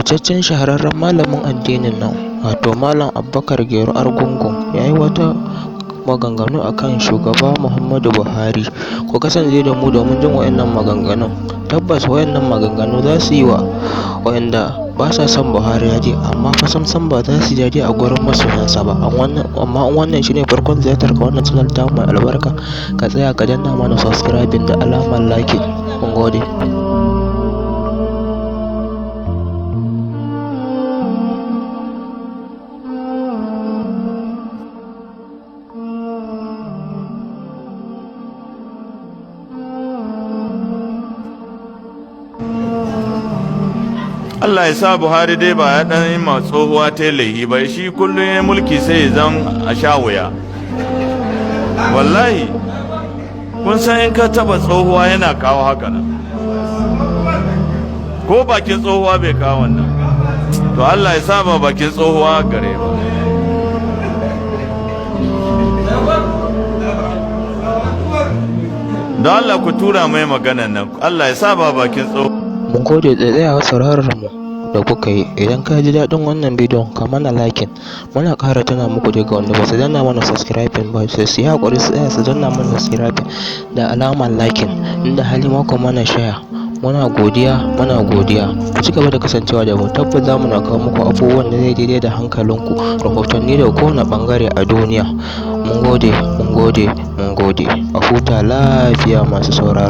Fitaccen shahararren malamin addinin nan, wato Malam Abubakar Gero Argungu, ya yi wata maganganu a kan Shugaba Muhammadu Buhari. Ku kasance da mu domin jin waɗannan maganganun. Tabbas waɗannan maganganu za su yi wa waɗanda ba sa son Buhari daɗi, amma fa sam-sam ba za su yi daɗi a gurin masoyansa ba. Amma in wannan shi ne farkon ziyartar ka wannan channel tamu mai albarka, ka tsaya ka danna mana subscribing da alamar liking. Mun gode. Allah ya sa Buhari dai ba ya dan yi ma tsohuwa ta laihi ba, shi kullum ya mulki sai ya zan a sha wuya. Wallahi kun san in ka taba tsohuwa yana kawo haka nan, ko bakin tsohuwa bai kawo wannan, to Allah ya sa ba bakin tsohuwa gare ba. Don Allah ku tura mai maganan nan, Allah ya sa ba bakin tsohuwa. Mun gode da tsayawa sauraron mu da kuka yi. Idan ka ji daɗin wannan bidiyon, ka mana liking. Muna ƙara tuna muku daga wanda ba su danna mana subscribing ba, sai su yi haƙuri su tsaya su danna mana subscribing da alamar liking, inda hali ma ku mana share. Muna godiya, muna godiya. Ku ci gaba da kasancewa da mu. Tabbas za mu na kawo muku abubuwan da zai daidai da hankalinku, rahotanni daga kowane ɓangare a duniya. Mun gode, mun gode, mun gode. A huta lafiya masu sauraro.